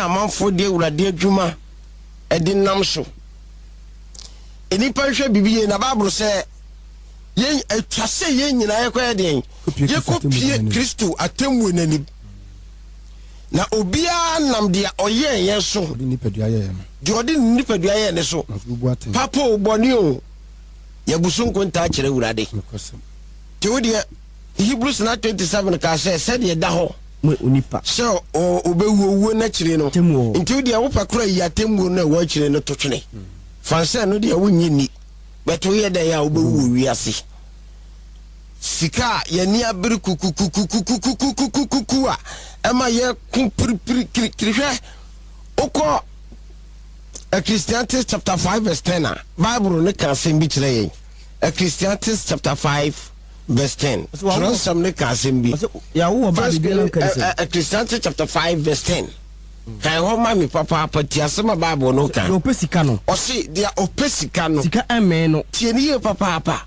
amanfoɔ de Awurade adwuma de nam so. Nnipa nhwɛ biribi yie na Bible sɛ yɛn atwa sɛ yɛn nyinaa yɛkɔyɛ deɛn? Yɛkɔpie Kristo atemmuo no anim. Na obiara nam deɛ ɔyɛɛ yɛn so, deɛ ɔde ne nipadua yɛɛ ne so, papa o bɔne o, yɛbu so nkontaa kyerɛ Awurade. Nti wo deɛ Hebrews 9:27 kaa sɛ sɛdeɛ ɛda hɔ sɛ ɔbɛwu owuo no akyire no, nti wo deɛ wopɛ kora yi atemmuo no a ɛwɔ akyire no to twene. Fa sɛ no deɛ wonnye nni, but woyɛ dɛn a wobɛwu wɔ wiase. Sika a yɛn ani abere kukukukukukukukukuku a ɛma yɛko piripiri kirikiri. Hwɛ, wokɔ Ecclesiastes chapter 5 verse 10 a, Bible no ka asɛm bi kyerɛ yɛn. Ecclesiastes chapter 5 verse 10. Twerɛnsɛm no ka asɛm bi. First Ecclesiastes chapter 5 verse 10. Kan hɔ ma me papaapa, tie asɛm a Bible no ka. Deɛ ɔpɛ sika no. Ɔse deɛ ɔpɛ sika no. Sika mmee no. Tie no yie papaapa.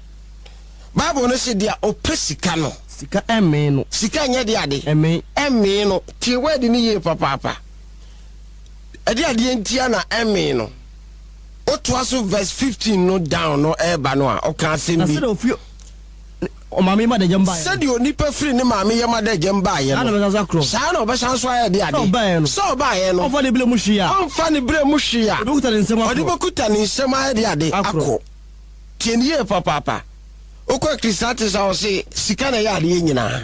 Bible no se deɛ ɔpɛ sika no. Sika mmee no. Sika nyɛ deɛ ade. Mmee. Mmee no. Tie word no yie papaapa. Ɛde adeɛ ntia na ɛmmee no. Wotoa so verse 15 no down no ɛreba no a, ɔka asɛm Na bi. sɛdeɛ ɔfiri ɔmaame yam adagyam baeɛ no. Sɛdeɛ onipa firi ne maame yam adagyam baeɛ Saa na no, ɔbɛsan so akorɔ. saa na ɔbɛsan so ayɛ de ade. Sɛ ɔbaeɛ no. Sɛ ɔbaeɛ no. Ɔmfa ne berɛ mu hwee a. Ɔmfa ne berɛ mu hwee a. Ɔde bɛkuta ne nsam akorɔ. Ɔde bɛkuta ne nsam ayɛ de ade Akorɔ. akɔ. Tie no yie papaapa. Wokɔ Ecclesiastes a ɔse sika na ɛyɛ adeɛ nyinaa.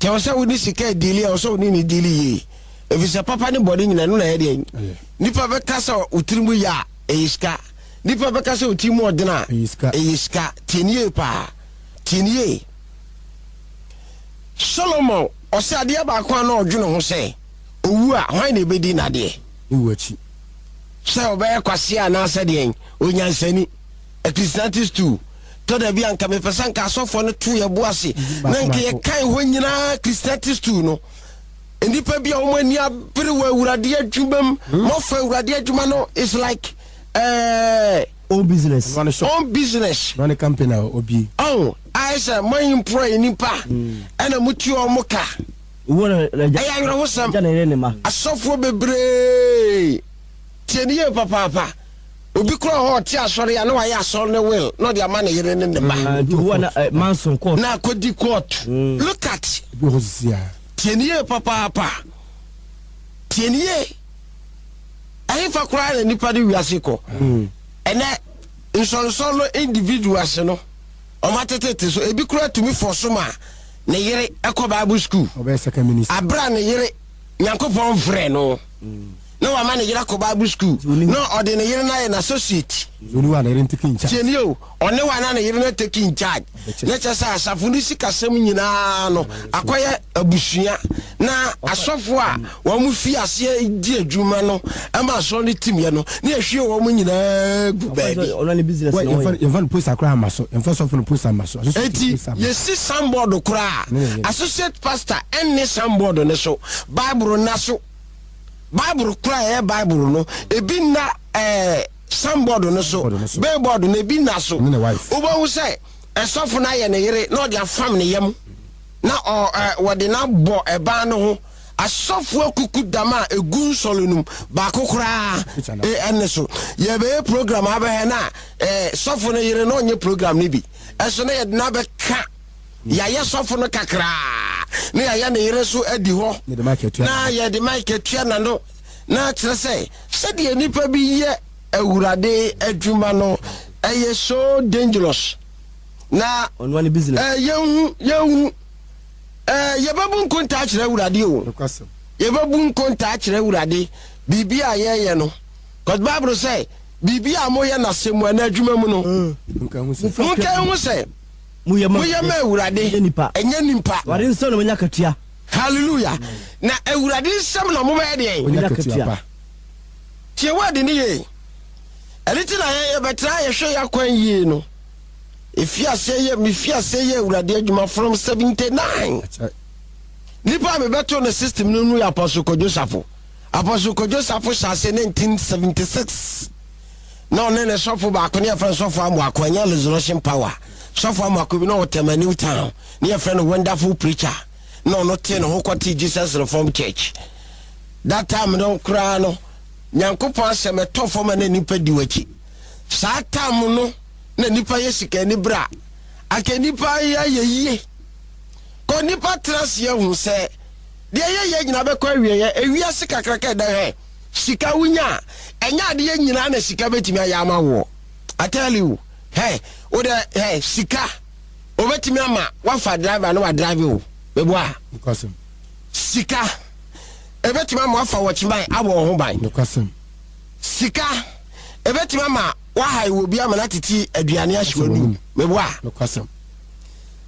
Nti ɛwɔ sɛ wode sika diili a ɛwɔ sɛ wone ne diili yie. Ɛfiri sɛ papa ne bɔne nyinaa ɛno na ɛyɛ deɛ. Nipa bɛka sɛ wo tiri mu yɛ a ɛyɛ sika. Nipa bɛka sɛ wo tiri mu ɔdene a ɛyɛ sika. Tie no yie paa. Tie no yie. Solomon ɔsɛ adeɛ baako a na ɔdwene ho sɛ owu a hwan na ɛbɛdi n'adeɛ? Sɛ ɔbɛyɛ kwasea anaasɛ deɛn, onyansani. Ecclesiastes 2. Tɔ da bi a nka mepɛ sɛ nka asɔfoɔ no to yɛ bo ase na nka yɛkan hɔ nyinaa Ecclesiastes 2 no. Nnipa bi a wɔn ani abere wɔ Awurade adwuma mu, moafa Awurade adwuma no is like Own business. Own business. Run a company a obi. Oh, ayɛ sɛ mo employ nipa ɛna motua wɔn ka. Ɛyɛ awerɛhosɛm. Asɔfoɔ bebree tie ne yie papaapa. Obi kura hɔ ɔte asɔre a na wayɛ asɔre ne will na ɔde ama ne yere ne ne ba. Na akɔdi court. Look at. Tie ne yie papaapa. Tie ne yie. Ɛhefa koraa na nipa de wiase kɔ. Ɛnɛ nsɔnsɔn no individuals no wɔn atetete so ebi koraa tumi fɔ so ma ne yere ɛkɔ Bible school. Abira ne yere Nyankopɔn frɛ no na wama ne yere akɔ Bible school na ɔde ne yere no ayɛ n'associate. Tie nie o, ɔne wa na ne yere no take in charge. Na kyerɛ sɛ asafo no sikasɛm nyinaa no akɔyɛ abusua na asɔfo a wɔn fi aseɛ di adwuma no ɛma asɔre no timyɛ no ne yɛhwie wɔn nyinaa gu baabi. Yɛmfa no poster koraa ama so, yɛmfa sɔfo no poster ama so. Eti yɛsi signboard koraa, associate pastor ɛnne signboard no so, Bible nna so. Bible koraa ɛyɛ Bible no, ebi nna ɛɛ signboard no so, billboard no ebi nna so. Wobɛhu sɛ ɛsɔfo no ayɛ ne yere na ɔde afam ne yam na ɔ ɛ wɔde no abɔ ɛban no ho. Asɔfo akuku dam a egu nsɔre no mu baako koraa ɛne so. Yɛbɛyɛ program abɛhɛ na ɛɛ sɔfo no yere na ɔnyɛ program no bi. Ɛso na yɛde no abɛka yɛayɛ sɔfo no kakraa na yɛayɛ ne yere so adi hɔ na yɛde mic atua n'ano na kyerɛ sɛ sɛdeɛ nipa bi yɛ Awurade adwuma no ɛyɛ so dangerous na yɛnhu yɛnhu yɛbɛbu nkontaa kyerɛ Awurade o, yɛbɛbu nkontaa kyerɛ Awurade biribi a yɛyɛ no, cause Bible sɛ biribi a moyɛ n'asɛm mu anaa adwuma mu no, monka hu sɛ moyɛ ma Awurade, ɛnyɛ nipa. Awurade nsam na monya akatua. Hallelujah. Na Awurade nsam na mobɛyɛ deɛn? Monya akatua pa. Tie word no yie. Ɛno ti na yɛbɛtra yɛhwɛ yɛ akwan yie no. Efi aseɛ yɛ mefi aseɛ yɛ Awurade adwuma from 79. Nipa a mebɛto no system no mu yɛ Apostle Kojo Safo. Apostle Kojo Safo hyɛ aseɛ 1976. Na ɔne ne sɔfo baako ne yɛfrɛ no sɔfo Amoako, ɛnyɛ Resurrection Power. Sɔfo Amoako bi na ɔwɔ Tema New Town ne yɛfrɛ no Wonderful Preacher. Na ɔno tee ne ho kɔtee Jesus Reformed Church. That time no koraa no, Nyankopɔn asɛm ɛtɔ fam a na nnipa di w'akyi. Saa time no na nnipa yɛ sika ani bere a, anka nnipa ayɛ yie. Kɔ nnipa tena ase ahu sɛ deɛ yɛyɛ nyinaa bɛkɔ awieɛ. Ewiase kakraka ɛda hwɛ, sika wonya a, ɛnyɛ adeɛ nyinaa na sika bɛtumi ayɛ ama woɔ. I tell you, hɛ, wo dɛ, hɛ, sika, obɛtumi ama wafa driver na wadrive wo. Meboa? Nokwasɛm. Sika, ebɛtumi ama wafa watchman abɔ wo ho ban. Nokwasɛm. Sika, ebɛtumi ama wahae wɔ bi ama no atete aduane ahye w'anum. Meboa? Nokwasɛm.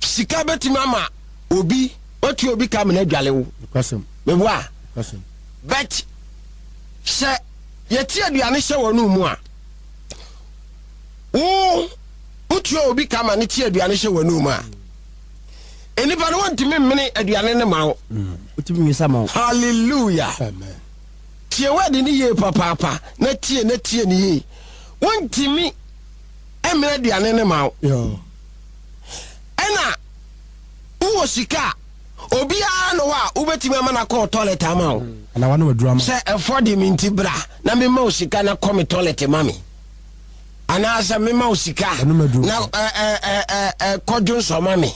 Sika bɛtumi ama obi, watua obi ka ama no adwale wo. Nokwasɛm. Meboa? Nokwasɛm. But, sɛ yɛte aduane hyɛ w'anum mu a, wo wotua obi ka ma no te aduane hyɛ w'anum a, nnipa no wɔntumi mmene aduane no ma wo. Wotumi nwesa ma wo. Hallelujah. Amen. Tie word no yie papaapa na tie na tie no yie. Wontumi mmene aduane no ma wo. Yo. Ɛna wowɔ sika a, obiara ne hɔ a wobɛtumi ama no akɔ toilet ama wo. Anaa wano aduru ama. Sɛ ɛfɔ de me nti bra na mema wo sika na kɔ me toilet ma me. Anaasɛ mema wo sika Ɛno maduru. na kɔ dwonsɔ ma me.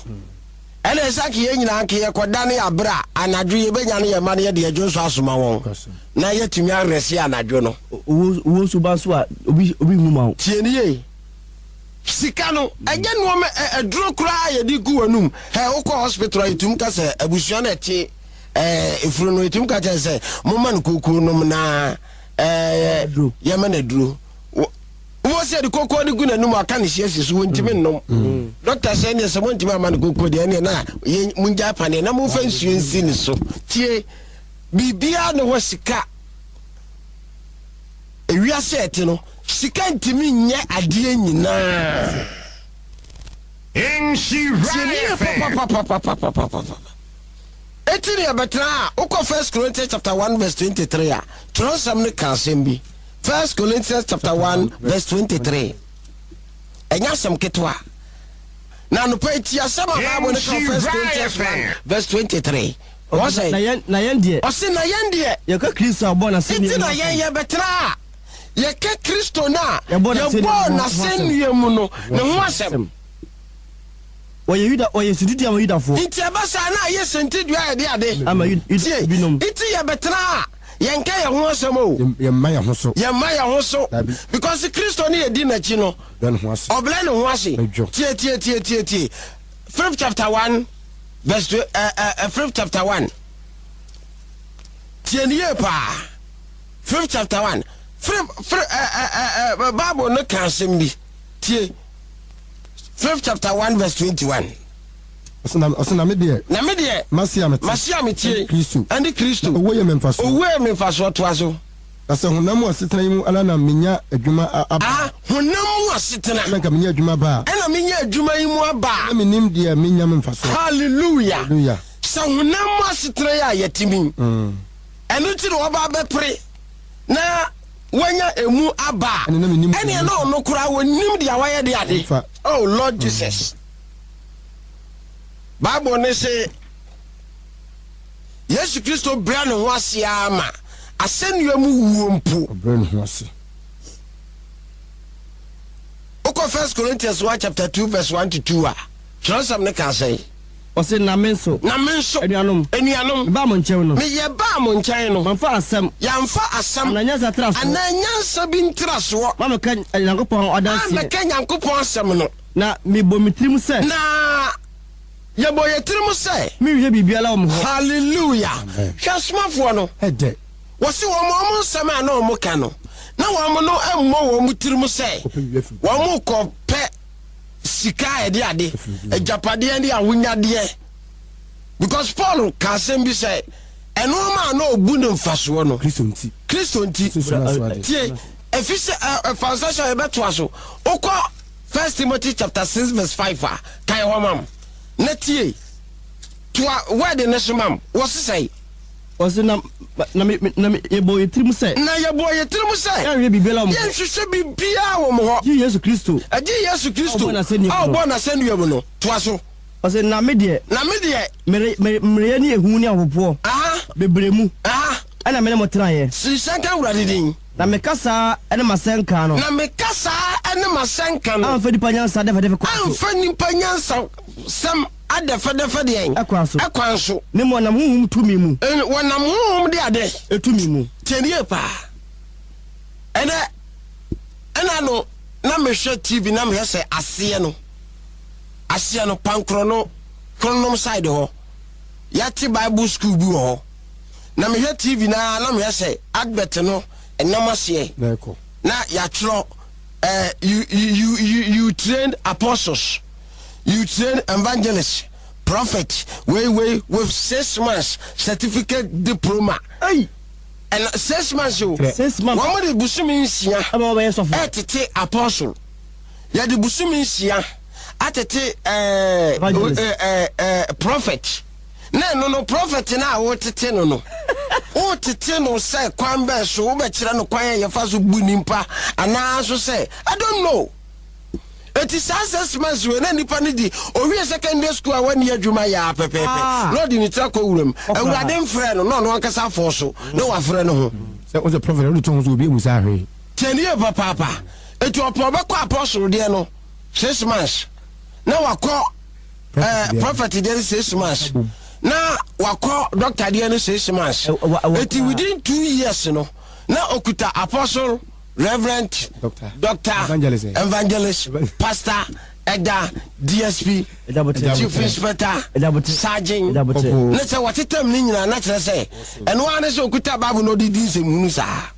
Ɛna ɛsɛ nka yɛn nyinaa nka yɛkɔda ne aberɛ a anadwo yɛbɛnya no yɛn mma no yɛde yɛn dwonsɔ asoma wɔn na yɛatumi arɛse anadwo no. Owuo nso ba nso a obi obi nhu ma wo. Tie no yie. Sika no, ɛnyɛ nnoɔma, aduro koraa a yɛde gu w'anum. Hɛ, wokɔ hospital a yɛtumi ka sɛ abusua no ɛte efunu no, yɛtumi ka kyerɛ sɛ momma no kookoo nom na yɛma no aduro. Wobɛhu sɛ yɛde kookoo no gu n'anum aka ne hye asi so, wɔntumi nnom. Dɔkta sɛ ɛneɛ sɛ montumi amma no kookoo deɛ ɛneɛ na mongyae paneɛ na momfa nsuo nsi ne so. Tie, biribiara ne hɔ sika. Ewiase a ɛte no, sika ntumi nyɛ adeɛ nyinaa. Tie ne yie papapapapapapapa. Eti ne yɛbɛtena a, wokɔ First Corinthians chapter 1 verse 23 a, twerɛnsɛm no ka asɛm bi. First Corinthians chapter 1 verse 23. Ɛnyɛ asɛm ketewa. Na anɔpa yi ti asɛm a Bible no ka First Corinthians 1 verse 23. Wɔsɛ. Na yɛn, na yɛn deɛ. Ɔse na yɛn deɛ. Yɛka Kristo a wɔbɔɔ n'asɛnnua Nti mu na asɛm. yɛn yɛbɛtena a yɛka Kristo no a Yɛbɔɔ n'asɛnnua yɛbɔɔ mu ho asɛm. n'asɛnnua mu no ne ho asɛm. Wɔyɛ Yuda, wɔyɛ suntidua ma Yudafoɔ. Nti ɛba saa na ayɛ suntidua a yɛde ade. Ama Yud, Yud, Tie, binom. nti yɛbɛtena a yɛnka yɛn ho asɛm o. Yɛn, yɛmma yɛn ho so. Yɛmma yɛn ho so. Dabi. Because Kristo no yɛdi n'akyi no, Ɔbrɛ ne ho ase. ɔbrɛ ne ho ase. Bɛdwo. Tie, tie, tie, tie, tie. Philip chapter 1 verse 2, Philip chapter 1. Tie ne yie paa. Philip chapter 1. Philip, Philip, Bible no ka asɛm bi. Tie. Philip chapter 1 verse 21. Ɔse na me deɛ. Na me deɛ. Mase a mete. Mase a metie. Ɛne Kristo. Ɛne Kristo. Na owuo yɛ me mfasoɔ. Owuo yɛ me mfasoɔ toa so. Na sɛ honam mu asetena yi mu ara na menya adwuma aba a. A, honam mu asetena. Ɛna nka menya adwuma aba a. Ɛna menya adwuma yi mu aba a. Na mennim deɛ menya me mfasoɔ. Hallelujah. Hallelujah. Sɛ honam mu asetena yi a yɛte mu yi. Ɛno nti na wɔba abɛpere na wɔanya emu aba a. Ɛne na mennim deɛ Ɛneɛ na ɔno koraa wɔnnim deɛ wayɛ de ade. Fa. Oh Lord Jesus. Bible no se. Yesu Kristo brɛ ne ho ase ara ma asɛnnua mu wuo mpo. Ɔbrɛ ne ho ase. Wokɔ First Corinthians 1 chapter 2 verse 1 to 2 a, twerɛsɛm no ka sɛn? Ɔse, na me nso. Na me nso. Anuanom. Anuanom. Mebaa mo nkyɛn no. Meyɛ baa mo nkyɛn no. Mamfa asɛm. Yɛamfa asɛm. Anaa nyansa ntrasoɔ. Anaa nyansa bi ntrasoɔ. Mammɛka Nyankopɔn adanseɛ. Ammɛka Nyankopɔn asɛm no. Na mebɔ me tirim sɛ. Na. Yɛbɔ yɛn tirim sɛ. Menhwehwɛ biribiara wɔ mo hɔ. Hallelujah! Hwɛ asomafoɔ no. Ɛdɛ. Wɔse wɔn wɔn nsɛm a na wɔn ka no, na wɔn no mmɔ wɔn tirim sɛ wɔn rekɔ pɛ sika a ɛde ade, agyapadeɛ ne ahonyadeɛ. Because Paul ka asɛm bi sɛ, ɛnoɔma a na ɔbu no mfasoɔ no, Kristo nti. Kristo nti. Tie, ɛfi sɛ ɛfa nsa hyɛ yɛbɛtoa so. Wokɔ First Timothy chapter 6 verse 5 a, kan hɔ mam na tie. Toa word no so mam. Wɔse sɛn? Ɔse na na me na me yɛbɔɔ yɛ tirim sɛ. Na yɛbɔɔ yɛ tirim sɛ. Yɛnhwehwɛ biribiara wɔ mo hɔ. Yɛnhwehwɛ biribiara wɔ mo hɔ. Gye Yesu Kristo. Gye Yesu Kristo. A ɔbɔɔ n'asɛnnua mu no. Toa so. Ɔse na me deɛ. Na me deɛ. Mere mere mmerɛyɛ ne ehu ne ahopopoɔ. Aha. Bebree mu. Aha. Ɛna me ne mo tenaeɛ. Nhyira nka Awurade din. Na me kasa ne m'asɛnka no. Na me kasa ne m'asɛnka no. Amfa nnipa nyansa dɛfɛdɛfɛ kwan so. Amfa nnipa nyansa sɛm adɛfɛdɛfɛ deɛn? Ɛkwan so. Ɛkwan so. Ne mmom wɔnam Honhom tumi mu. Wɔnam Honhom de ade. Tumi mu. Tie no yie paa. Ɛnɛ, ɛna no, na mehwɛ TV na mehwɛ sɛ aseɛ no, aseɛ no, pankorɔ no, kronom side hɔ, yɛate Bible school bi wɔ hɔ. Na mehwɛ TV no ara na mehwɛ sɛ advert no ɛnam aseɛ na yɛatwerɛ eh, you, you, you, you trained apostles, you trained evangelists, prophet, wei wei with 6 months certificate diploma. Hey. Ɛna 6 months o. 6 months. Wɔn de busumi 6 Ɛma wɔbɛyɛ sɔfo. Ɛtete apostle. Yɛde busumi 6 atete ɛɛ Evangelist. ɛɛ prophet. Na ɛno no prophet no a wotete no, wotete no sɛ kwan bɛɛ so wobɛkyerɛ no kwan a yɛfa so bu nipa anaa so sɛ I don't know. Eti saa 6 months wei na nipa no di owie secondary school a wani adwuma yɛ a pɛpɛɛpɛ na ɔde ne tiri akɔ wuram. Awurade mfrɛ no na ɔno ankasa afɔ so na wafrɛ no ho. Sɛ wosɛ prophet wode to ho so obi emu saa hwee. Tie ne yie papaapa. Eti ɔpɛ ɔbɛkɔ apostle deɛ no 6 months na wakɔ prophet deɛ no 6 months na wakɔ doctor deɛ no 6 months. Eti within 2 years no na okuta apostle, reverend, Doctor, doctor, evangelist, evangelist, pastor, elder, DSP, chief inspector, sergeant. Ne sɛ wɔtetam ne nyinaa na kyerɛ sɛ ɛno ara ne sɛ okuta Bible na ɔde di nsɛmhunu saa.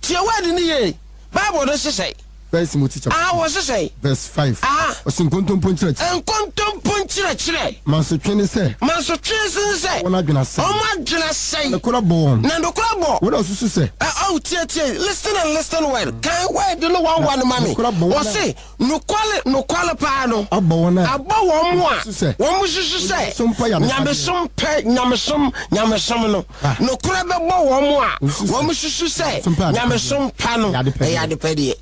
Tie word ne yie. Bible no sesɛ. First Timothy chapter wɔ sesɛ. Verse 5. Ɔsi nkontompo nkyerɛkyerɛ. Nkontompo nkyerɛkyerɛ. Mansotwe ne sɛ. Mansotwe ne sɛ. Wɔn adwene asɛe. Wɔn adwene asɛe. Nokorɛ bɔ wɔn. Na nokorɛ bɔ. Wɔn a osusu sɛ. Ɛ ɔw tie tie, listen and listen well. Kan word no one one ma mi. Nokorɛ bɔ wɔn a. Wɔse nokwale nokwale paa no. Abɔ wɔn a. Abɔ wɔn mu a. Susu sɛ. Wɔn mu susu sɛ. Nyamesom pa yɛ adepadeɛ. Nyamesom pɛ nyamesom nyamesom no. Nokorɛ bɛbɔ wɔn mu a. Osusu sɛ. Wɔn mu susu sɛ. Nyamesom pa yɛ adepadeɛ. Nyamesom pa no Ɛyɛ adepɛdeɛ. ɛyɛ adepɛdeɛ.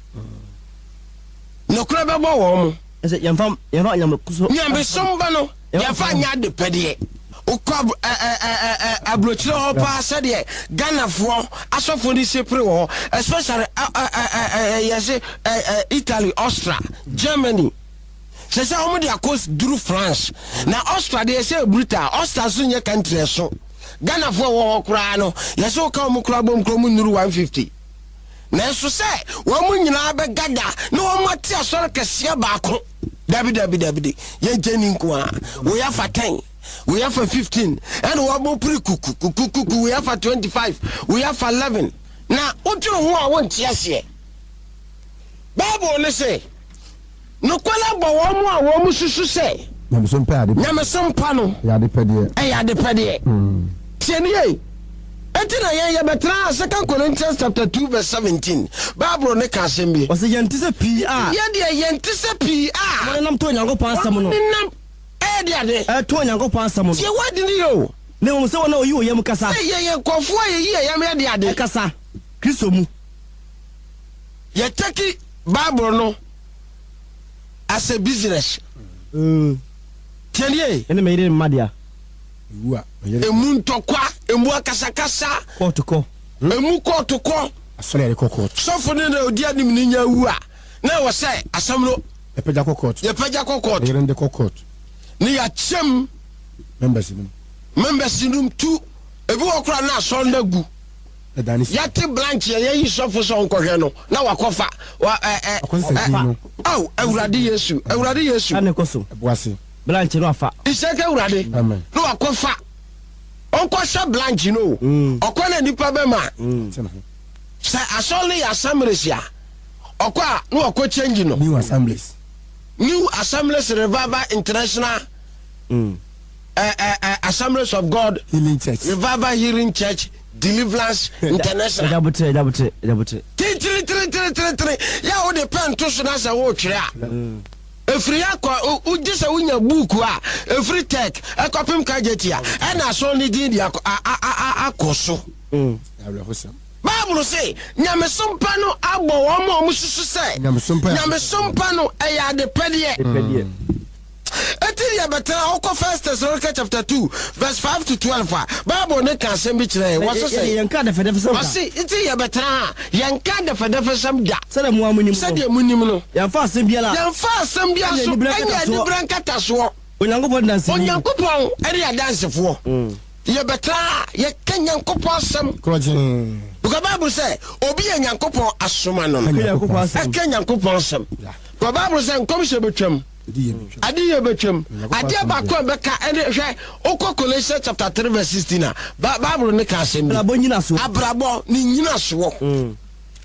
Nokorɛ bɛbɔ wɔn mu. Ɛsɛ yɛmfa nyamesom. Nyamesom ba no yɛmfa nyɛ adepɛdeɛ. Wokɔ aburokyerɛ hɔ paa sɛdeɛ Ghanafoɔ asɔfoɔ no si pere wɔ hɔ, especially yɛse Italy, Austria, Germany. Sɛ wɔn de akɔ duru France na Austria deɛ yɛsɛ brutal. Austria nso nyɛ country ɛso. Ghanafoɔ wɔ hɔ koraa no yɛsɛ woka wɔn koraa bom koraa wɔn nnuru 150. Nanso sɛ wɔn mu nyinaa bɛgada na wɔn ate asɔre kɛseɛ baako, dabi dabi dabi de yɛnkyɛ ni nko a wei afa 10, wei afa 15, ɛna wɔbɔ piri kuku kuku kuku, wei afa 25, wei afa 11, na wodwene ho a wonte aseɛ. Bible ne sɛ nokware bɔ wɔn mu a wɔn mu susu sɛ Nyamesom pɛ ade. Nyamesom pa no Ɛyɛ adepɛdeɛ. Ɛyɛ adepɛdeɛ. Tie ne yie. Enti na yɛn yɛbɛtena Second Corinthians chapter 2 verse 17. Bible ne ka asɛm bi. Ɔsɛ yɛnte sɛ pii a. Yɛn deɛ yɛnte sɛ pii a. Wɔn nenam to Onyankopɔn asɛm no. Wɔn nenam ɛyɛ de ade. Ɛto Onyankopɔn asɛm no. Tie wadi ne yɛ o. Na mmom sɛ wɔn a wɔyi wɔn yam kasa. Sɛ yɛyɛ nkurɔfoɔ a yɛyi yɛn yam yɛ de ade. Ɛkasa Kristo mu. Yɛtake Bible no as a business. Tie ne yie. Ɛne mɛyere mma dea. Ewu a mɛyere. Emu ntɔkwa, emu akasakasa. Kɔɔto kɔ. Emu kɔɔto kɔ. Asɔre a yɛde kɔ kɔɔto. Sɔfo ne na odi anim ne nya awu a na ɛwɔ sɛ asɛm no. Yɛpɛgya kɔ kɔɔto. Yɛpɛgya kɔ kɔɔto. Mɛyere de kɔ kɔɔto. Ne yɛakyɛm. Members num. Members num tu ebi wɔ koraa na asɔre no agu. Ɛda ne si. Yɛate branch yɛ yɛyi sɔfo sɛ ɔnkɔhwɛ no na wakɔfa wa ɛ ɛ. Akɔsesa din no. Aw Awurade Yesu, Awurade Yesu. Ɛne kɔ so. Ɛbo ase. Branch no afa. Nhyɛ ka Awurade. Amen. Na wakɔfa ɔnkɔhwɛ branch no o. Ɔkɔ na nipa bɛma. Te ne ho. Sɛ asɔre no yɛ assemblies a ɔkɔ a na wakɔ change no. New Assemblies. New Assemblies Revival International Assemblies of God Healing Church. Revival Healing Church Deliverance International. Ɛdabotere ɛdabotere ɛdabotere. Tentene yɛ a wode pɛn to so na sɛ woretwerɛ a ɛfiri akɔ wogye sɛ wonya buuku a ɛfiri tech ɛkɔpem kagyeti a ɛna asɔn ne din de akɔ so. Awerɛhosɛm. Bible se nyamesom pa no abɔ wɔn a wɔn susu sɛ Nyamesom pa yɛ nyamesom pa no ɛyɛ adepɛdeɛ. Pɛdeɛ. Eti yɛbɛtena wokɔ First Thessalonica chapter 2 verse 5 to 12 a, Bible ne ka asɛm bi kyerɛ yɛn. Wɔse sɛ, Yɛnka adɛfɛdɛfɛsɛm da. Ɔse, nti yɛbɛtena ha, yɛnka adɛfɛdɛfɛsɛm da. Sɛdeɛ mo ara monim no. Sɛdeɛ monim no. Yɛmfa asɛm biara. Yɛmfa asɛm biara so nyɛ aniberɛ nkatasoɔ. Onyankopɔn danseni. Onyankopɔn ne adansefoɔ. Yɛbɛtra a, yɛka Nyankopɔn asɛm. Korɔgyee. Because Bible sɛ, obi a Nyankopɔn asoma no no, Ɛka Nyankopɔn asɛm. ɛka Nyankopɔn asɛm. Because Bible sɛ, nkɔmhyɛ bɛtwam, adiyɛ bɛtwam. Adeɛ baako a ɛbɛka ɛne, hwɛ, wokɔ Colossians chapter 3 verse 16 a, Bible no ka asɛm bi. Abrabɔ nyinasoɔ. Abrabɔ ne nyinasoɔ.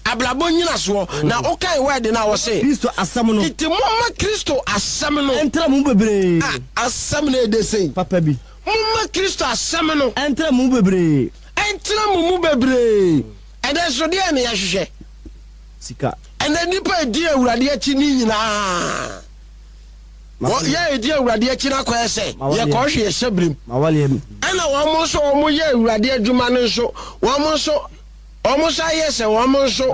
Abrabɔ nyinasoɔ. Na wokan word no a, wɔse. Kristo asɛm no. Nti momma Kristo asɛm no. Ɛntra mo mu bebree. A, asɛm no ɛde sei. Papa bi. Momma Kristo asɛm no. Ɛntra mo mu bebree. Ɛntra mo mu bebree. Ɛnɛ nso deɛn na yɛhwehwɛ? Sika. Ɛnɛ nnipa a ɛdi Awurade akyi ne nyinaa, yɛ a ɛdi Awurade akyi no akɔyɛ sɛ yɛkɔhwe yɛ hyɛberem. Ɛna wɔn nso wɔn yɛ Awurade adwuma no nso, wɔn nso wɔn nso ayɛ sɛ wɔn nso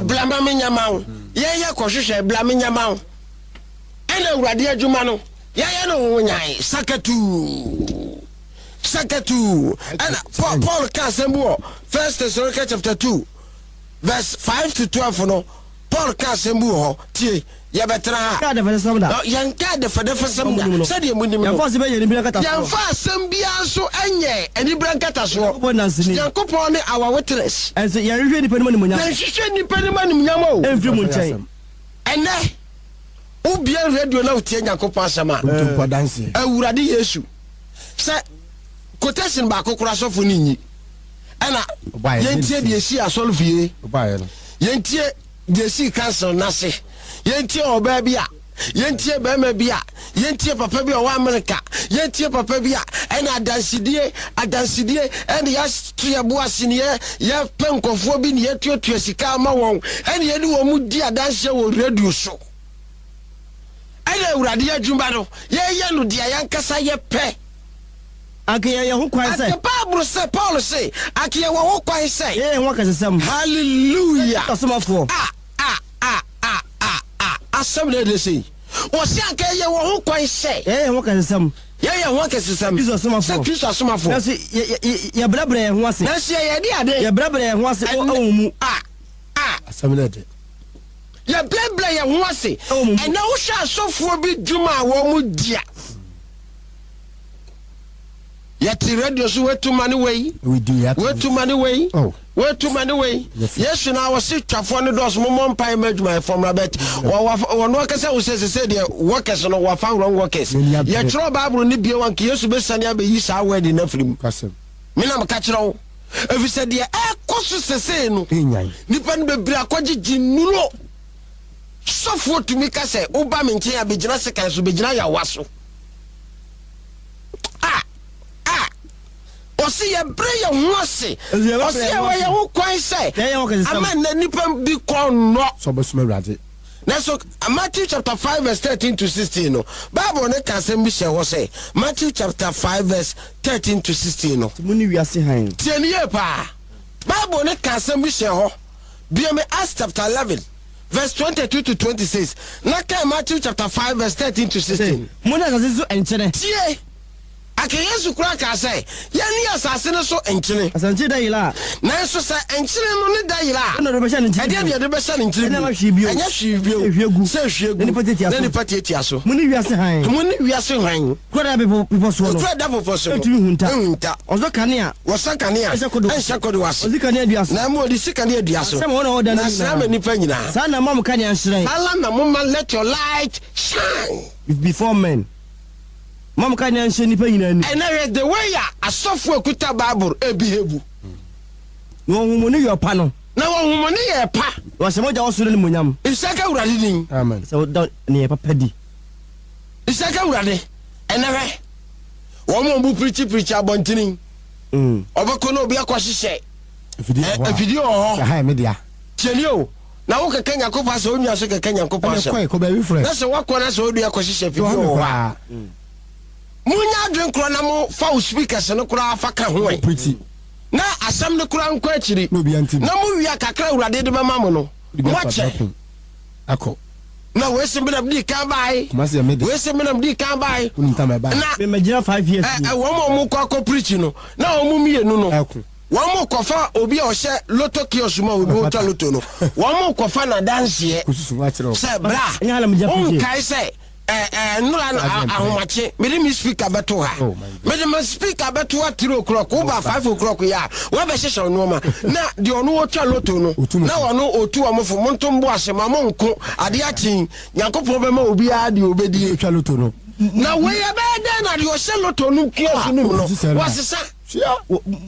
bla ma menyɛ ma wo. Yɛn yɛ kɔhwehwɛ bla menyɛ ma wo. Ɛna Awurade adwuma no yɛyɛ no honyan sakatuu sakatuu. Ɛna Paul Paul ka asɛm bi wɔ First Thessalonians chapter 2 verse 5 to 12 no, Paul ka asɛm bi wɔ hɔ. Tie, yɛbɛtena ha. Yɛnka adɛfɛdɛfɛsɛm da. Yɛnka adɛfɛdɛfɛsɛm da. Sɛdeɛ monim no. Yɛmfa asɛm biara nyɛ anibere nkatasoɔ. Yɛmfa asɛm biara nso nyɛ anibere nkatasoɔ. Nyankopɔn danseni. Nyankopɔn ne our witness. Ɛnso yɛnhwehwɛ nnipa anim animuonyam. Yɛnhwehwɛ nnipa anim animuonyam o. Ɛmfiri mo nkyɛn. Ɛnnɛ, wobue radio na wotie Nyankopɔn asɛm a, Ntompo adanseɛ. Awurade Yesu, sɛ quotation baako koraa sɔfo no nyi. Ɛna yɛntie deɛ ɛsii asɔrefie, yɛntie deɛ ɛsii council no ase, yɛntie ɔbaa bi a, yɛntie barima bi a, yɛntie papa bi a ɔwɔ Amerika, yɛntie papa bi a, ɛna adansedie, adansedie, ɛna yɛato yɛ bo ase ne yɛ yɛpɛ nkurɔfoɔ bi ne yɛtuatua sika ama wɔn, ɛna yɛne wɔn di adanseɛ wɔ radio so. Ɛna Awurade adwuma no, yɛyɛ no deɛ yɛankasa yɛpɛ. Anka yɛyɛ ho kwan sɛ. Anka Bible se, Paul se, anka yɛwɔ ho kwan sɛ. Yɛyɛ ho akɛsesɛm. Hallelujah! Sɛ Kristo asomafoɔ. A, a, a, a, a, a, asɛm na ɛde sei. Wɔse anka yɛwɔ ho kwan sɛ. Yɛyɛ ho akɛsesɛm. Yɛyɛ ho akɛsesɛm. Kristo asomafoɔ. Sɛ Kristo asomafoɔ. Nanso yɛ, yɛ, yɛbrɛbrɛ yɛn ho ase. Nanso yɛyɛ de ade. Yɛbrɛbrɛ yɛn ho ase wɔ wɔn mu. A, a. Asɛm na ɛde. Yɛbrɛbrɛ yɛn ho ase. Ɛnɛ wohwɛ asɔfoɔ bi dwuma a wɔn di a. Yɛte radio so wetu ma ne wei, wetu ma ne wei, oh. wetu ma ne wei. Yesu na wɔse twafoɔ no dɔɔso, mommɔ mpae ma adwumayɛfoɔ mmra bɛt. Wɔno akasa wo sɛ sɛ deɛ workers no wɔafa wrong workers. Yɛtwerɛ Bible no bio anka Yesu bɛsane abɛyi saa word no afiri mu. Me na meka kyerɛ wo. Ɛfiri sɛ deɛ ɛkɔ so sesei no, nnipa no bebree akɔgyegye nnuro. Sɔfoɔ tumi ka sɛ woba me nkyɛn a bɛgyina sekan so, bɛgyina yawa so. A a ɔsi yɛbrɛ yɛn ho ase. Ɔsi yɛwɔ yɛn ho kwan sɛ ama nnɛ nipa bi kɔ nnɔ. Sɛ ɔbɛsom Awurade. Nanso Matthew chapter 5 verse 13 to 16 no, Bible no ka asɛm bi hyɛ hɔ sɛ, Matthew chapter 5 verse 13 to 16 no. Mo ne wiase hann. Tie no yie paa. Bible no ka asɛm bi hyɛ hɔ. Bue me Acts chapter 11. Verse 22 to 26, na kan Matthew chapter 5 verse 13 to 16. Mo ne asase so nkyene. Tie! Anka Yesu koraa kaa sɛ, Yɛne asase no so nkyene. Na sɛ nkyene da yera a. Nanso sɛ nkyene no ne da yera a. Ɛnna wɔde bɛhyɛ ne nkyene bio. Ɛdeɛn na yɛde bɛhyɛ ne nkyene bio? Ɛnna ɛnyɛ hwee bio. Ɛnyɛ hwee bio. Sɛ ehwie gu. Sɛ ehwie gu. Na nnipa tiatia so. Na nnipa tiatia so. Mo ne wiase hann. Mo ne wiase hann. Kuro a ɛda bepɔ bepɔ soɔ no. Kuro a ɛda bepɔ so no. Ntumi nhunta. Nhunta. Wɔsɔ kanea. Wɔsɔ kanea. Ɛnhyɛ kodoɔ ase. Ɛnhyɛ kodoɔ ase. Wɔsi kanea dua so. Na mmom wɔde si kanea dua so. Na ahyerɛn ma wɔn a wɔwɔ dan no mu nyinaa. Na ahyerɛn ma nnipa nyinaa. Saa na momma mo kanea nhyerɛn. Saa ara na momma let your light shine. Before men. Momma mo kanea nhyerɛn nnipa nyinaa anim. Ɛnɛ hwɛ the way a asɔfo a ɛkuta Bible ɛrebihevu. Na wɔhu mo nneyɔɛ pa no. Na wɔhu mo nneyɛɛ pa. Na wɔahyɛ mo Agya wɔ soro no animuonyam. Nhyira nka Awurade din. Amen. Sɛ woda nneyɛɛ papa di. Nhyira nka Awurade. Ɛnɛ hwɛ, wɔn a wɔn pirikyi pirikyi abɔntene, mm. ɔbɛkɔ na obi akɔ hyehyɛ afidie wɔ hɔ. Sɛ ha yɛ me dea. Tiɛni o, na wo kɛkɛ Nyankopɔn asɛm, onua so kɛkɛ Nyankopɔn asɛm. Na sɛ wakɔ na sɛ onua kɔ hyehyɛ afidie wɔ hɔ a, mm. munya adwene korɔ na mo fa wo speakers no koraa fa ka ho ɛ. Na asɛm no koraa nkɔ akyiri. Na mo wia kakra Awurade de bɛma mo no, moakyɛ. Akɔ. Na wei se menam dii kan bae. Kumasi yɛ me de. Wei se menam dii kan bae. Wonim tam a ɛbae. Na Me magyina 5 years ni. ɛ wɔn a wɔkɔ akɔ preach no, na wɔn mmienu no, Ɛko. wɔn kɔfa obi a ɔhyɛ lotto kiosk mu a obi Ɔfata. tɔ lotto no, wɔn kɔfa n'adanseɛ Kɔsusu ho akyerɛ wo. sɛ bra, Ɛnyɛ ha na megya preach. wonkae sɛ ɛ ɛ nnora no Adwene mpae. ahomakye mede me speaker bɛto ha. Oh my God. Mede me speaker bɛto ha 3 o'clock, woba 5 o'clock yɛ a, woabɛhyehyɛ wo nneɛma. Na deɛ ɔno ɔtwa lotto no, Ɔtu mo na fo. ɔno ɔtu wɔn fo, monto mbo ase ma monko, adeɛ akye, Nyankopɔn bɛma obiara deɛ ɔbɛdie. Ɔtwa lotto no. Na wei ɛbɛyɛ dɛn na deɛ ɔhyɛ lotto no kiosk no mu no, Ɔfiti sɛ no a. wasesa? Hwia.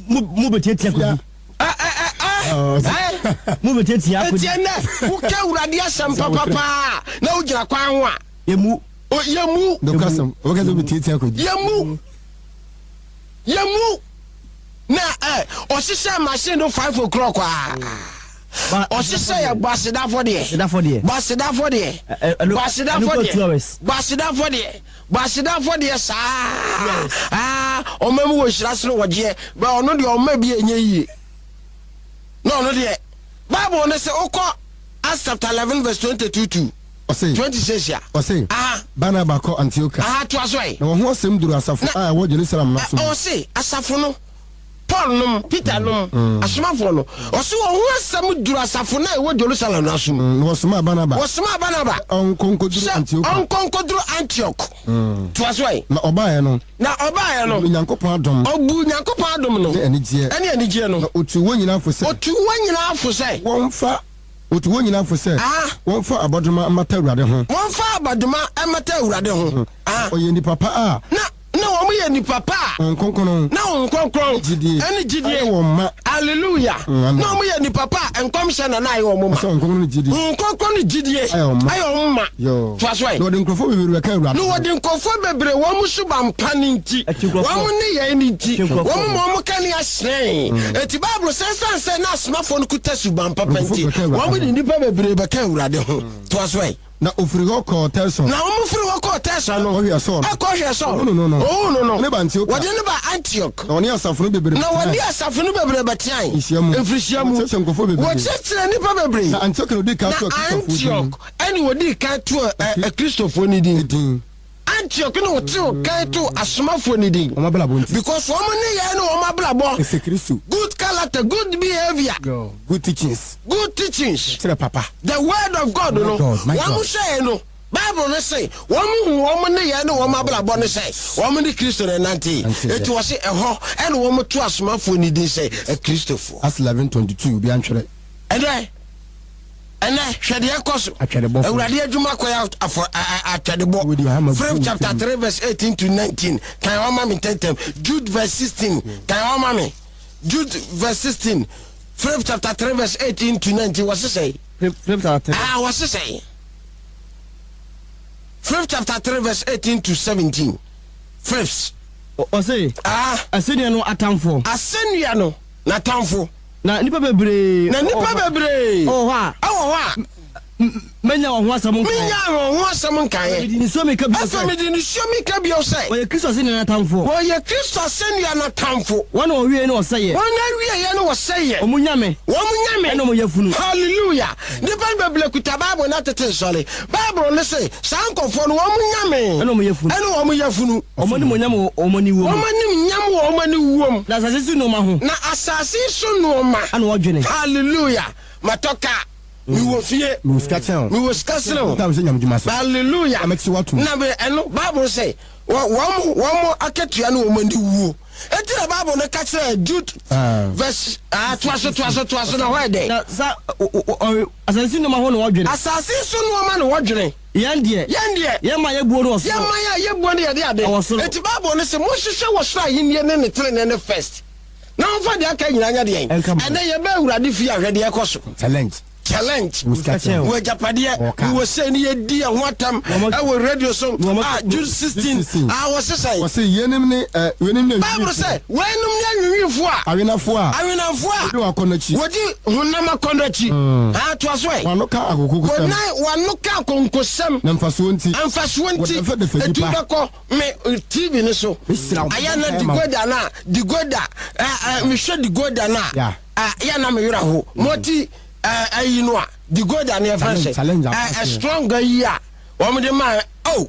Mo mo bɛtiatia Hwia. akɔdi. Ɛ ɛ ɛ ɛ Ɔ, ɛ. Mo bɛtiatia Enti akɔdi. ɛnnɛ, woka Awurade asɛm papapaa na wogyina kwan ho a, Yɛmmu. o, yɛmmu. Nokwasɛm, wɔbɛka sɛ wobɛtiatia akɔdi. Yɛmmu. Yɛmmu. Na ɛ, ɔhyehyɛ machine no 5 o'clock a, Ba- ɔhyehyɛ yɛ bɔ aseda afɔdeɛ. Aseda afɔdeɛ. Bɔ aseda afɔdeɛ. Ɛ- ɛno- Bɔ aseda ɛno kɔ afɔdeɛ. 2 hours. Bɔ aseda afɔdeɛ. Bɔ aseda afɔdeɛ saa. Aa, ɔma mu wɔ hyira sene wɔgyeɛ. Bɛ ɔno deɛ ɔma bi ɛnyɛ yie. Na ɔno deɛ, Bible no sɛ wokɔ Acts chapter 11 verse 22 to Ɔse. 26 a. Ɔse. Aha. Barnaba kɔ Antioka. Aha, toa so ɛ. Na wɔn ho asɛm duru asafo Na- a ɛwɔ Jerusalem no so. Ɔse asafo no, Paul nom, Peter nom, asomafoɔ no, ɔse wɔn ho asɛm duru asafo no a ɛwɔ Jerusalem no aso mu. Na wɔsomaa Barnaba. Wɔsomaa Barnaba Ɔnkɔ nkɔduru sɛ Antioka. ɔnkɔ nkɔduru Antioch. Toa so ɛ. Na ɔbaeɛ no, Na ɔbaeɛ no, ɔbuu Nyankopɔn adom ɔbuu Nyankopɔn adom no ne anigyeɛ. ɛne anigyeɛ no. Na ɔtuu wɔn nyinaa fo sɛ Ɔtuu wɔn nyinaa fo sɛ wɔmfa ɔtuu wɔn nyinaa fo sɛ Aha. wɔmfa abɔdoma mmata Awurade ho. Wɔmfa abɔdoma mmata Awurade ho. Aha. Ɔyɛ nipa pa a Na wɔn yɛ nipa pa a Honhom Kronkron na Honhom Kronkron gyidie ɛne gyidie ayɛ wɔn ma. Hallelujah. Amen. Na wɔn yɛ nipa pa a nkɔmhyɛ na na ayɛ wɔn ma. Ɔsɛ Honhom Kronkron ne gyidie Honhom Kronkron ne gyidie ayɛ wɔn ma. ayɛ wɔn ma. Yo. Toa so ɛ. Na wɔde nkurɔfoɔ bebree bɛka Awurade Na ho. wɔde nkurɔfoɔ bebree wɔn suban pa no nti, Akyi nkurɔfoɔ. wɔn nneyɛe no nti, Akyi nkurɔfoɔ. wɔn ma wɔn kanea hyerɛn. Enti Bible sɛ ɛsiane sɛ na asomafoɔ no kuta suban papa Nkurɔfoɔ nti, bɛka Awurade wɔn de ho. nnipa bebree bɛka Awurade ho. Toa so ɛ. Na ɔfiri hɔ kɔɔ Tarso. Na wɔn firi hɔ kɔɔ Tarso no, Kɔhwɛɛ Saul no. Ɛkɔhwɛɛ Saul. Ɔhuu no no. Ɔhuu no no. Wɔde no baa Antioka. Wɔde no baa Antioch. Na wɔne asafo no bebree Na wɔne bɛtenae. asafo no bebree bɛtenae. Mfirihyia mu. Mfirihyia mu. Wɔkyerɛkyerɛ nkurɔfoɔ bebree. Wɔkyerɛkyerɛ nnipa bebree. Na Antioch na wɔdii kan Na too Akristofoɔ din. Antioch ɛne wɔdii kan too Akristofoɔ no din. Din. Antioch na wɔtoo kan too asomafoɔ no din. Wɔn abrabɔ nti. Because wɔn nneyɛɛ ne wɔn abrabɔ. Ɛsɛ Kristo. Good character, good behavior. Good teachings. Good teachings. Kyerɛ papa. The word of God My no. God, my Wɔn God. hyɛɛ no. Bible no se wɔn hu wɔn nneyɛɛ ne wɔn abrabɔ no sɛ wɔn ne Kristo na ɛnante. Nante, Eti wɔ se ɛhɔ ɛna wɔn to asomafoɔ no din sɛ Akristofoɔ. Acts 11:22 obi antwerɛ. Ɛnɛ hwɛ deɛ ɛkɔ so. Atwɛdebɔfoɔ. Awurade adwuma kɔyɛ afɔ atwɛdebɔ. Wodi hama gu Philip wo chapter tirim. 3 verse 18 to 19. Kan hɔ ma me ntɛntɛm. Jude verse 16. Kan hɔ ma me. Jude verse 16. Philip chapter 3 verse 18 to 19. Wɔsesɛe. Philip chapter 3. Ah, wɔsesɛe. Philip chapter 3 verse 18 to 17. Philips. Ɔse, Ah, asɛnnua no atamfoɔ. Asɛnnua no n'atamfo. Na nnipa bebree. Na nnipa bebree. Ɛwɔ hɔ a. Ɛwɔ hɔ a. Menya wɔn ho asɛm nkaeɛ. Menya wɔn ho asɛm nkaeɛ. Mede nisuo meka bio sɛ. Afei mede nisuo meka bio sɛ. Wɔyɛ Kristo asɛnnua no atamfoɔ. Wɔyɛ Kristo asɛnnua no atamfo. Wɔn na wɔwieɛ ne wɔsɛeɛ. Wɔn na awieɛ ne wɔsɛeɛ. Wɔn nyame. Wɔn nyame. Ɛne wɔn yafunu. Hallelujah. Nnipa no bebree kuta Bible na tete nsɔre. Bible no se saa nkurɔfoɔ no wɔn nyame. Ɛne wɔn yafunu. Ɛne wɔn yafunu. Wɔn animuonyam wɔ wɔn aniwuo mu. Wɔn animuonyam wɔ wɔn aniwuo mu. Na asase so nnoɔma ho. Na asase so nnoɔma. Ɛna wɔdwene. Hallelujah. Matɔ kaa. Mewɔ fie. Mewɔ sika kyɛn wo. Mewɔ sika sene wo. Ntam sɛ nyame dwuma so. Hallelujah. Na mɛte woatom. Na me ɛno Bible sɛ wɔn wɔn akatua ne wɔn aniwuo. Eti na Bible no ka kyerɛ Jude verse ah toa so toa so toa so na hɔ yɛ dɛ. Na sa asase so nnoɔma ho na wɔdwene. Asase so nnoɔma na wɔdwene. Yɛn deɛ. Yɛn deɛ. Yɛn man a yɛbuo no wɔ soro. Yɛn man a yɛbuo no yɛde ade. Ɛwɔ soro. Eti Bible no se monhwehwɛ wɔ soro ahennie ne ne tenenee no first. Na wɔmfa deɛ aka nyinaa nyɛ deɛn? Ɛnka mo. Ɛnɛ yɛba Awurade fie a hwɛ deɛ ɛkɔ so. Challenge. Challenge. Wɔ sika kyɛn wo. Wɔ agyapadeɛ. Wɔ kaa. Wɔ sei ne yɛdi ɛho atam ɛwɔ radio so. Ah, Jude 16. Ah, wɔse sɛn? Wɔse yeinom ne ɛ weinom ne Bible sɛ weinom ne anwinwinfoɔ a. Awenafoɔ a. Awenafoɔ a. Wɔdi wɔn akɔnnɔ akyi. Wɔdi honam akɔnnɔ akyi. Ah, toa so ɛ. Wɔn ano ka akonkosɛm. Wɔn wɔn ano ka akonkosɛm. Na mfasoɔ nti. Mfasoɔ nti. Wɔdɛfɛdɛfɛ Etu nnipa. bɛkɔ me TV no so. Mesrɛ wo. Ayɛ na digoda na digoda ɛ ɛ mehwɛ digoda na. Yeah. Ah, yɛ na me werɛ ho. Mɔti. Ayi no a decoder ne yɛfrɛ sɛ Challenge ɛ apostle. Strong ayi a wɔn de ma. Oh,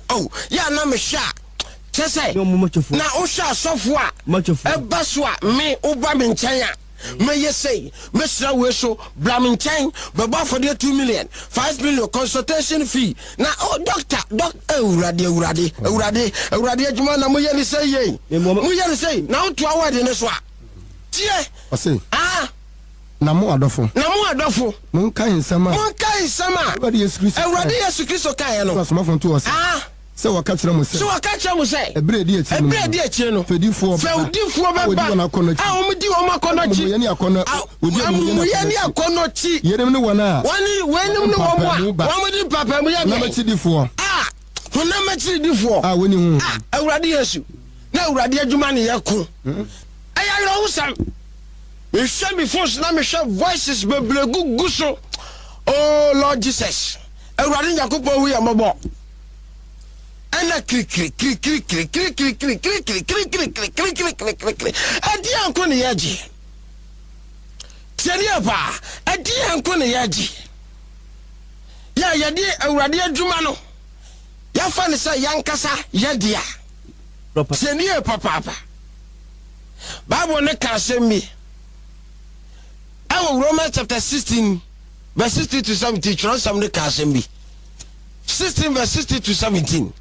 yɛ a na mehwɛ a kyɛ sɛ Ne ɔmo machofoɔ. Na wohwɛ asɔfo a Machofoɔ. ɛba so a, me woba me nkyɛn a, mɛyɛ sei, mɛsira wei so, bra me nkyɛn bɛbɔ afɔdeɛ 2 million, 5 million consultation fee na oh, doctor doc, awurade, awurade, awurade, awurade adwuma na moyɛ ne sɛ yei. Mmom- Moyɛ ne sɛ na wotoa wɔ ne so a tie. Ɔse, ah. Na mo adɔfo, Na mo adɔfo, monkae nsɛm a monkae nsɛm a Awurade Yesu Kristo Awurade kae. Yesu Kristo kaeɛ no. Na asomafo nto hɔ sɛ, ah. Sɛ wɔka kyerɛ mo sɛ sɛ, wɔka kyerɛ mo sɛ, ɛberɛ a ɛdi akyire no mu ɛberɛ a no, ɛdi akyire no, fɛdifoɔ bɛba, fɛwdifoɔ a wɔdi bɛba wɔn akɔnnɔ a akyi, wɔdi wɔn akɔnnɔ akyi, amumuyɛ ne akɔnnɔ, a- wɔdi amumuyɛ ne akɔnnɔ akyi. akɔnnɔ akyi. Yeinom ne wɔn a wɔne weinom ne wɔn mpaapaemu a ba. wɔde mpaapaemu yɛ nam deɛn? akyidifoɔ a honam akyiridifoɔ a wɔnni honhom. A Awurade Yesu na Awurade adwuma ne yɛko. Ɛyɛ awerɛhosɛm. Mehwɛ me phones na mehwɛ voices bebree gugu so. Oh Lord Jesus, Awurade Nyankopɔn hu yɛ mmɔbɔ. Ɛna kirikiri kirikiri kirikiri kirikiri kirikiri kirikiri kirikiri kirikiri kirikiri, ɛdeɛ nko ne yɛgye tiɛdeɛ paa, ɛdeɛ nko ne yɛgye yɛ yɛde Awurade adwuma no yɛfa ne sɛ yɛnkasa yɛdea. Proper. Tiɛdeɛ papaapa. Bible ne ka asɛm bi ɛwɔ Romans chapter 16 verse 16 to 17. Twerɛsɛm ne ka asɛm bi, 16 verse 16 to 17.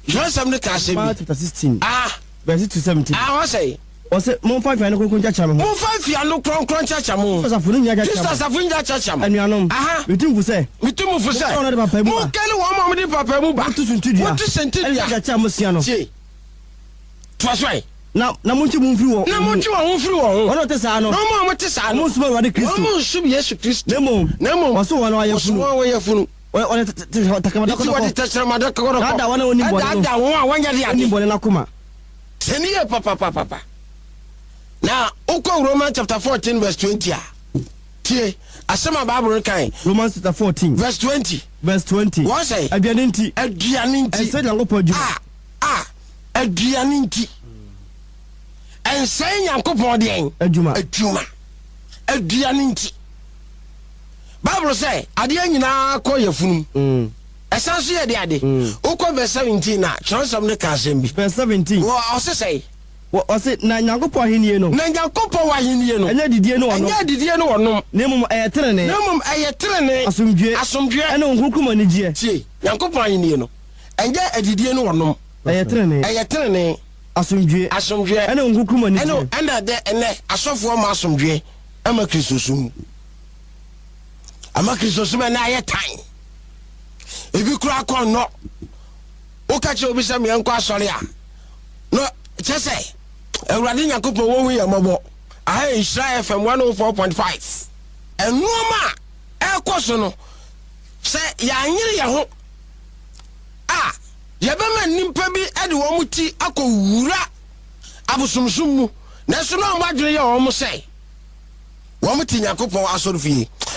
Twerɛsɛm ne ka asɛm Romans bi. chapter 16 ah. verse 6 to 17. Ah, wɔsɛ, Ɔsɛ momfa mfeano kronkron nkyɛkyɛ mo ho. Momfa mfiano kronkron kyɛkyɛ mo. Kristo asafo no nyinaa Kristo kyɛkyɛ mo. asafo nyinaa kyɛkyɛ mo. Anuanom, aha. metu mo fo sɛ, metu mo fo sɛ, Monkari wɔn a wɔde papa mu ba. Monkari wɔn a wɔde papa mu ba. Moto suntidua. Moto ɛne suntidua. kyɛkyɛ a mosua no. Tie, toa so ɛ. Na montwe mo ho mfiri wɔn na mu. montwe wɔn ho mfiri wɔn ho. Wɔn a wɔte saa no, na wɔn a wɔte saa no, wɔn nsom Awurade Kristo. Wɔn nsom Yesu Kristo. Na mmom, na mmom wɔsom wɔn a wɔyɛ wɔsom funu. wɔn a wɔyɛ funu. Wɔde tɛkrɛma nti wɔde dɔkɔdɔkɔ. tɛkyerɛma dɔkɔdɔkɔ Daadaa wɔn a wɔnnim bɔne no. ɛdaadaa wɔn a wɔnyɛ de Wɔnnim ade. bɔne no akoma. Sɛni yɛ papapapapa. Na wokɔ Roman chapter 14 verse 20 a, tie asɛm a Bible no kan. Romans chapter 14 verse 20. Verse 20. Wɔn sɛ, Aduane nti, aduane nti, ɛnsɛ Nyankopɔn adwuma. A a aduane nti ɛnsɛe Nyankopɔn deɛn? Adwuma. Adwuma. Aduane nti, Bible sɛ adeɛ nyinaa kɔ yɛfunum. Ɛsan so yɛ de ade. Wokɔ verse 17 na kyerɛwsɛm no ka asɛm bi. Verse 17. Wɔ ɔse sɛe? Ɔse, na Nyankopɔn ahennie no, na Nyankopɔn wɔ ahennie no, ɛnyɛ adidie ne ɔnom, ɛnyɛ adidie ne wɔnom, na mmom ɛyɛ tenenee, na mmom ɛyɛ tenene, asomdwie, asomdwoeɛ, ɛne Honhom Kronkron mu anigyeɛ. Tie, Nyankopɔn ahennie no ɛnyɛ adidie ne wɔnom, Ɛyɛ tenenee, ɛyɛ tenenee, asomdwie, asomdwoeɛ, ɛne Honhom Kronkron mu ɛne anigyeɛ. Ɛna dɛ ɛnɛ asɔfoɔ ma asomdwoeɛ ama Kristosom mu, ama Kristosom ɛnɛ ayɛ tan. Ebi kura kɔ nnɔ woka kyerɛ obi sɛ meɛnkɔ asɔre a, no kyɛ sɛ Awurade Nyankopɔn wɔhu yɛ mmɔbɔ. Aha yɛ Nhyira FM 104.5. Ɛnoɔma a ɛrekɔ so no, sɛ yɛanyere yɛ ho a, yɛbɛma nnipa bi de wɔn ti akɔwura abosomsom mu, nanso na wɔn adwene yɛ wɔn sɛ wɔn te Nyankopɔn asɔrefie.